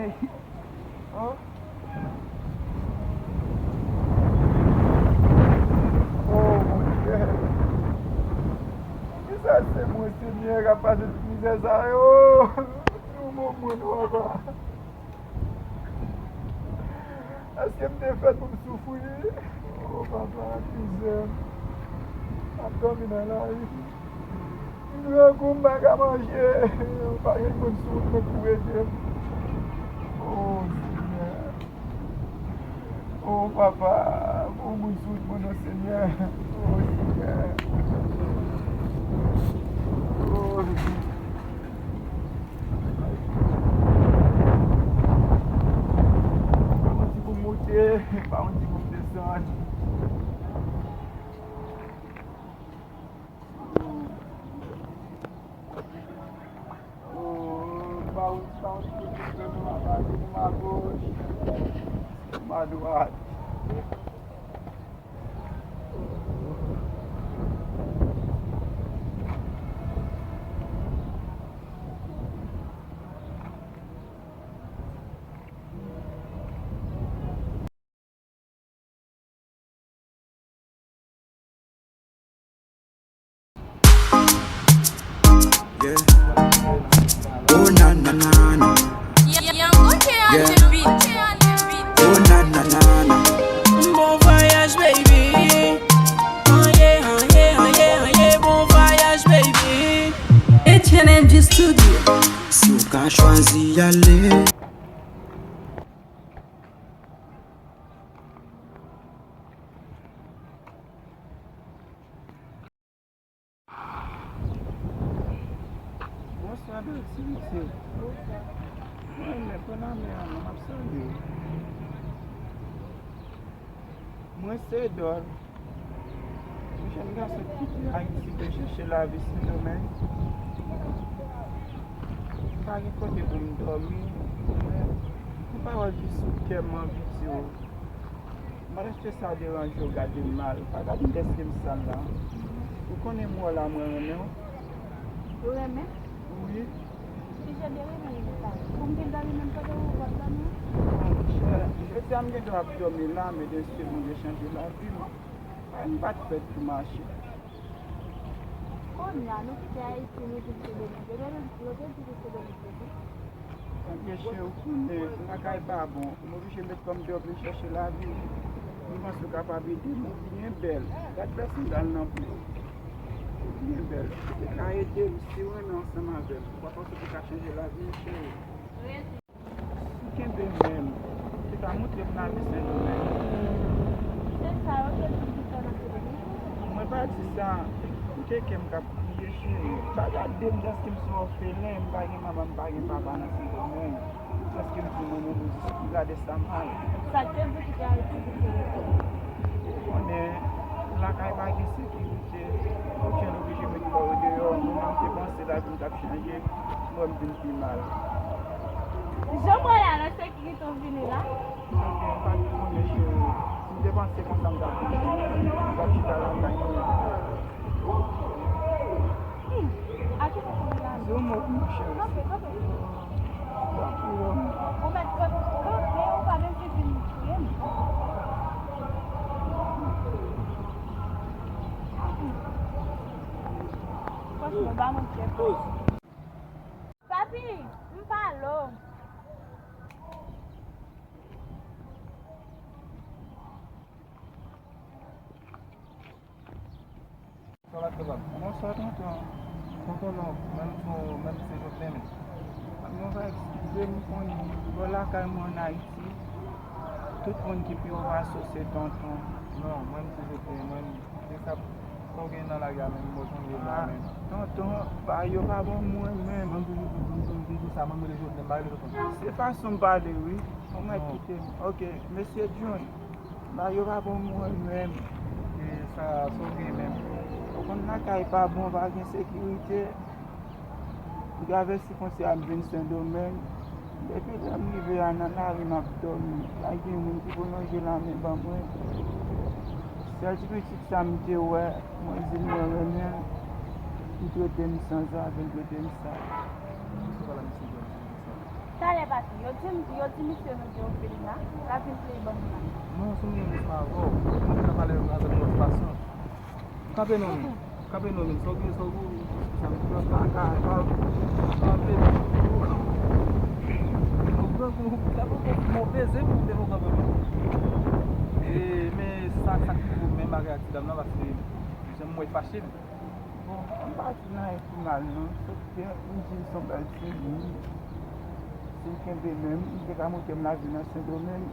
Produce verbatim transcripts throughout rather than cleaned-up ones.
Hein? Oh, mon Dieu. Poukisa se mwen, Senyè, k ap pase tout mizè sa yo? Yon moman, non, papa. Èske m te fèt pou m soufri? Oh, papa, akize m. M ap dòmi nan lari. M grangou, m pa ka manje. Pa gen moun sou wout mwen ki pou ede m. Oh, Senyè. Oh, papa, bon moun sou wout mwen, non, Senyè. Oh, Senyè. Oh, Senyè. Pa yon ti kou moute, pa yon ti kou desann. Oh, pa yon, pa yon ti kou desann, non, pa yon ti kou magoch, madwat. Yeah. Oh na na na na. Young Gucci on the beat. Oh na na na na. Bon voyage, baby. Oh yeah, oh yeah, oh yeah, oh yeah. Bon voyage, baby. H and M G Studio. Si w ka chwazi ale. Bonswa, bèl ti mesye. Mwen menm, pran nan men an non, m ap salye w. Mwen se Dòl. Yon jèn gason ki kite Ayiti pou l chèche lavi Sendomeng. M pa gen kote pou m dòmi. Mwen, yon pawòl ki sou kè m, m anvi di w. M panse sa deranje w, gade m mal. Pa gade m dèske m sal la. Ou konnen m wè w la, mwen renmen w. Ou renmen? Wi. Ki jan de renmen renmen sa? Pou m vin dòmi menm kote ou w ap dòmi? Monchè, jodi a m gen dwa ap dòmi la, men dèske Bondye chanje lavi m. M pa t fèt pou mache. Kounye a, nou kite Ayiti, nou vin Sendomeng. Yo te, yo te di nou Sendomeng te bon. Ebyen, cheri, ou konnen, lakay pa bon. M oblije met kò m deyò vin chèche lavi. M panse w kapab ede m. Ou byen bèl. Gad bèl sandal nan pye w. Ou byen bèl. Ou te ka ede m si w renmen ansanm avè m. Ou pa panse w te ka chanje lavi m, cheri? Ou kenbe men m. Ou te ka montre m lavi Sendomeng. Se sa yo te di m ki fè nan Sendomeng. Mwen pa di sa. Koute kè m k ap kriye, cheri. Pa gade m dèske m se òfelen, m pa gen manman, m pa gen papa nan Sendomeng. Dèske m di mwen menm, m gade sa mal. Sa k te di w kite Ayiti pou te rete? Ou konnen, lakay pa gen sekirite. Ou byen oblije met kò w deyò. Mwen menm, m te panse lavi m t ap chanje. Mwen, m vin pi mal. Jan mwen la nan sekirite w vini la? Ebyen, m pa t konnen, cheri. Si m te panse konsa, m t ap, m t ap chita lakay mwen. Hmm. A ki kote w vin la? Se yon mò pou mwen, cheri. Kanpe, kanpe. Kanpe, non. Ou mèt kanpe, kanpe, ou pa bezwen vin touye m. Franchman, ba mwen kè. Papi, m pale w. Sa va, sa va. Bonswa, tonton. Tonton, non, menm son, menm se Jovenel. Mwen va eskize m, ou konnen, bò lakay mwen ann Ayiti, tout moun ki pi wo pase w se tonton. Non, mwen, m se Jovenel, mwen, se sa. Sa w gen nan lari a menm, m sonje la menm. Tonton, bagay yo pa bon mwen menm. Mwen toujou di, mwen toujou di sa, mwen rele Jovenel, m pa rele tonton. Se fason m pale, wi. Ou mèt kite m. Ok, mesye John, bagay yo pa bon mwen menm. E sa, sa w gen menm? Ou konn lakay pa bon, pa gen sekirite. M travèse fwontyè a, m vin Sendomeng. Depi lè m rive a, nan lari m ap dòmi. Pa gen moun ki pou lonje lamen ban mwen. Sèl ti pitit sa m te wè, mwen di l mwen renmen l, li trete m san zavè, li trete m sal. Talè, papi, yo di m, yo di misye nou di Orphelina, l ap vin play bòm nan. Non, sou mwen menm, sa avè w. Mwen te ka pale avè w yon lòt fason. Kanpe non, men. Kanpe non, men. Sa w gen, sa w gen, sa w gen, sa w gen, kanpe. Ou pran kou, ou ta pran kou, mwen peze pou te nou kanpe, men. E, men sa, sa ki pou menm bagay a ti dam nan, paske jan m wè l fache m. Bon, m pa di l anyen ki mal non, sòf ke m di l se yon bèl timoun. Si l kenbe men m, li te ka montre m lavi nan Sendomeng.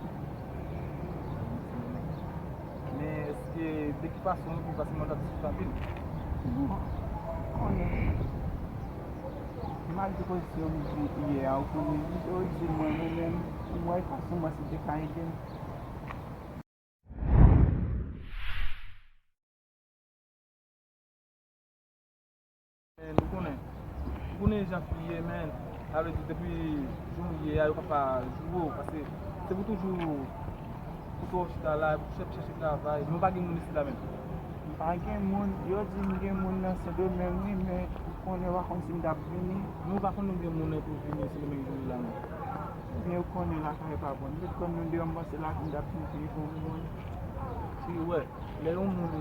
Men èske, de ki fason, de ki fason mwen t ap soufri anpil? Bon, konnen, malgre pozisyon m di yè a, ou konnen, li te di mwen, mwen menm, m wè fason mwen si te ka ede m. Men, ou konnen, ou konnen jan fi ye, men. Sa vle di, depi jan w ye a, yo pa pa joure w, paske se pou toujou, pou toujou chita la, pou chèf chèche travay. Men w pa gen moun isit la menm. M pa gen moun, yo di m gen moun nan Sendomeng, wi, men ou konnen, w pa konn si m t ap vini. Men w pa konn nou gen moun nan pou vini Sendomeng jodi la, non. Men ou konnen lakay pa bon. M te konn nou deyò, m panse lavi m t ap vin pi bon moun. Si, wè. Lè yon moun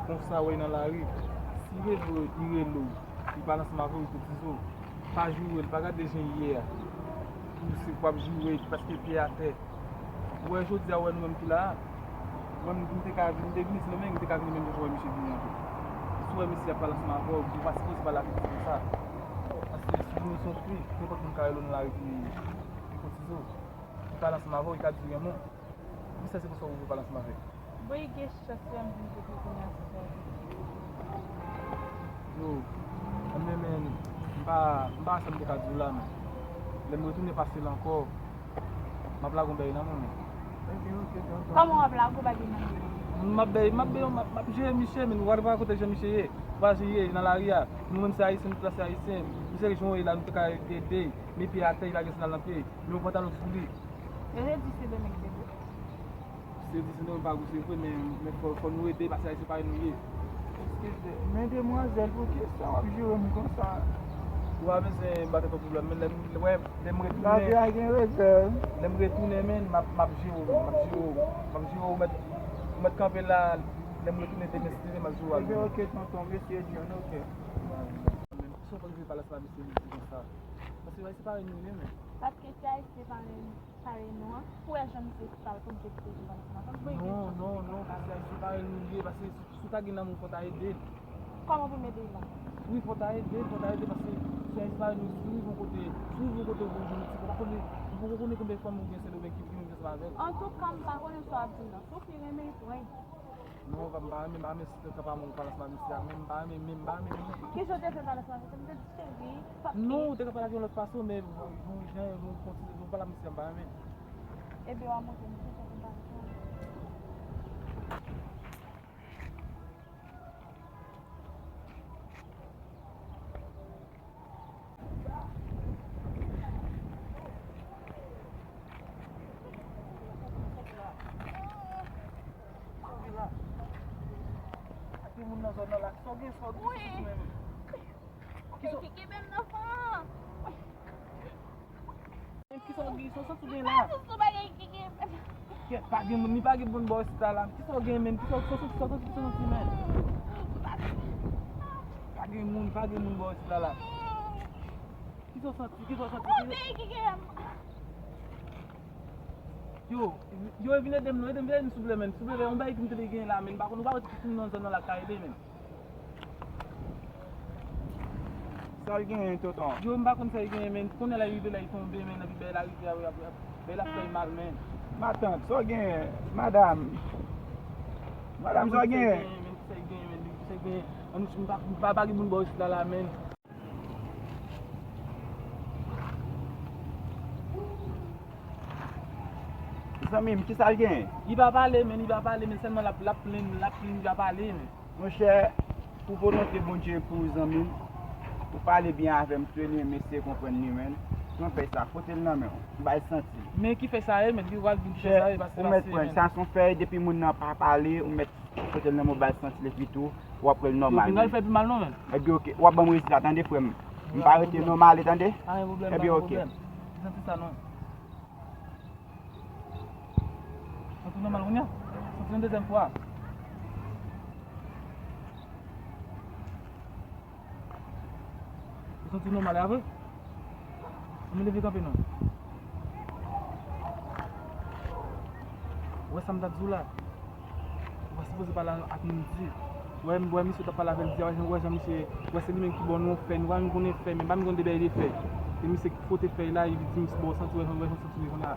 konsa wè nan lari, si rele w, li rele w, li pale ansanm avè w, li kotize w, pa joure l, pa gade jan l ye a. Ou se w ap joure l paske l pye atè. Ou wè jodi a, ou wè nou menm ki la a. Mwen, m te ka vin, m te vini Sendomeng, m te ka vini menm jan w wè misye vini an tou. Si w wè misye ap pale ansanm avè w, ou pa sipoze pale avèk li konsa. Paske si nou se yon fi, nenpòt moun ka rele w nan lari pou li, li kotize w. Li pale ansanm avè w, li ka di w yon mo. Misye se konsa ou vle pale ansanm avè l. Bon, li gen chans lè m vin kote kounye a se sa. Yo, men, men, m pa, m pa wè sa m te ka di w la, men. Lè m retounen pase l ankò, m ap lage yon bèy nan men w, men. Kòman w ap lage w pa gen nan men w? M ap bèy, m ap bèy, m ap, m ap jere misye, men ou pa, pa kote jan misye ye. Ou pa jan l ye nan lari a. Nou menm se ayisyen, nou tout la se ayisyen. Misye jan w ye la, nou te ka ede, men pye atè, li pa gen sandal nan pye. Men yon pantalon sou li. Yo te di se Dominique Bebe. Se di se nou menm pa gou, se vre, men, men fò, fò nou ede, paske ayisyen parèy nou ye. Eskize, men demwazèl, poukisa w ap joure m konsa? Ou pa bezwen ba tèt ou pwoblèm, men lè m, wè, lè m retounen, lavi a gen revè. Lè m retounen, men, m ap, m ap jere w, men, m ap jere w, m ap jere w, ou mèt, ou mèt kanpe la, lè m retounen demen, si Dye vle, m ap jere w. Ebyen, oke, tonton, mesye John, oke. Men, kisa w pa rive pale ansanm avè misye, misye konsa? Paske ayisyen parèy nou ye, men. Paske se ayisyen parèy nou. Pale non an. Ou wè jan misye pale pou misye kite jou pale ansanm avè m? Non, non, non, paske ayisyen parèy nou ye, paske si, si w ta gen lanmou, fò w ta ede l. Kòman pou m ede l la? Wi, fò w ta ede l, fò w ta ede l, paske si ayisyen parèy nou, si w rive yon kote, si w rive yon kote, ou jwenn yon ti, ou pa konnen, ou poko konnen konbyen fanm ou gen Sendomeng ki vini ansanm avè l. Antouka, m pa konnen sa w ap di m nan. Si w fin renmen l, pran l. Non, m pa renmen, m pa renmen si se kaka pa moun pale ansanm avè misye a, men m pa renmen, men m pa renmen, men. Kijan w te fè pale ansanm avè misye? M te di, cheri, pa. Non, ou te ka pale ak yon lòt fason, men bon, bon, jan nou kontinye, nou pale ak misye a, m pa renmen. Ebyen, w a montre m kijan pou m pale ansanm avè l. Gen moun nan zòn nan la, kisa w gen, kisa w gen, kisa w gen menm? Kisa w gen menm nan fan? Kisa w gen, kisa w santi w gen la? Kèt, pa gen moun, li pa gen moun bò isit la, la. Kisa w gen menm? Kisa w santi, kisa w santi, kisa w santi menm? Pa gen moun, pa gen moun bò isit la, la. Kisa w santi, kisa w santi? Yo, yo, vin ede m non, ede m, vin ede m souple, menn. Souple, yon bagay ki m te dwe gen la, menn. M pa konn, ou pa wè ti moun nan zòn nan la ka ede, menn. Sa l genyen, tonton? Yo, m pa konn sa l genyen, menn. Kounye a la, li rive la, li tonbe, menn. Epi bèy la rive, ap, ap, ap, bèy la fè l mal, menn. Matant, sa w genyen? Madanm. Madanm, sa w genyen? Sa l genyen, menn. Sa l genyen, menn. Sa l genyen. An nou, m pa, m pa, pa gen moun bò isit la, la, menn. Zanmi m, kisa l genyen? Li pa pale, menn, li pa pale, menn, sèlman l ap, l ap plenn, l ap plenn, li pa pale, menn. Monchè, pou volonte Bondye pou ou, zanmi m, ou pale byen avè m, trene mesye konprann li, menn. Jan w fè sa, kote l nan men w, m ba l santi. Men ki fè sa ye, menn, ki pral vin ki fè sa ye, pase, pase, menn. Ou mèt pran, sa s on fèy, depi moun nan pa pale, ou mèt kote l nan men w, ba l santi l, epi tou, w ap wè l nòmal, menn. Yo, vin al fè pi mal non, menn. Ebyen, oke, w ap ban m resi la, tande, frè m. M pa rete non, m ale, tande? Pa gen pwoblèm, pa gen pwoblèm. Ebyen, oke. Santi sa non. Santi nòmal kounye a? Santi yon dezyèm fwa? Ou santi nòmal la vre? Ann leve kanpe non. Ou wè sa m t ap di w la? Ou pa sipoze pale ak moun di. Ou wè, ou wè misye t ap pale avè l di a, ou wè jan, ou wè jan misye, ou wè se li menm ki ba w non fèy, nou pa menm konnen fèy, men pa menm konn de bagay de fèy. Se misye ki fwote fèy la, epi di misye ba w santi, ou wè jan, ou wè jan w santi li kounye a.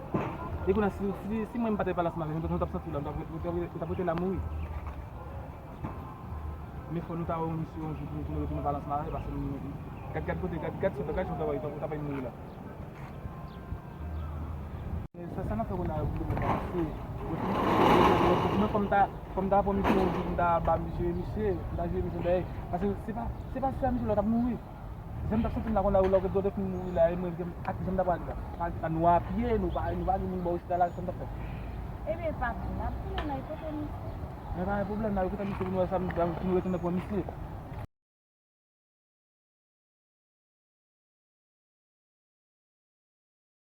E kounye a, si, si, si mwen m pa t pale ansanm avè l, jan w t ap santi w la, ou t ap, ou t ap, ou t ap rete la mouri. Men fò nou ta wè misye yon jou pou nou, pou nou retounen pale ansanm avè l, paske nou, gad, gad kote, gad, gad sot, gad jan w t ap, ou t ap mouri la. Sa, sa n ap fè kounye a pou nou pase. Mwen fò m ta, fò m ta pran misye yon jou pou m ta ba misye, misye, m ta jwe misye dèyè. Paske se pa, se pa sè misye la t ap mouri. Jan m t ap santi m la kounye a, lè w gen dwa fin mouri la, e mwen, ak jan m t ap pale la. Pa, pa nou a pye, nou pa, nou pa gen moun bò isit la, sa m t ap fè. Ebyen, papi, n ap tounen nan kote misye. Men pa gen pwoblèm, n a kote misye pou nou wè sa, pou nou retounen pran misye.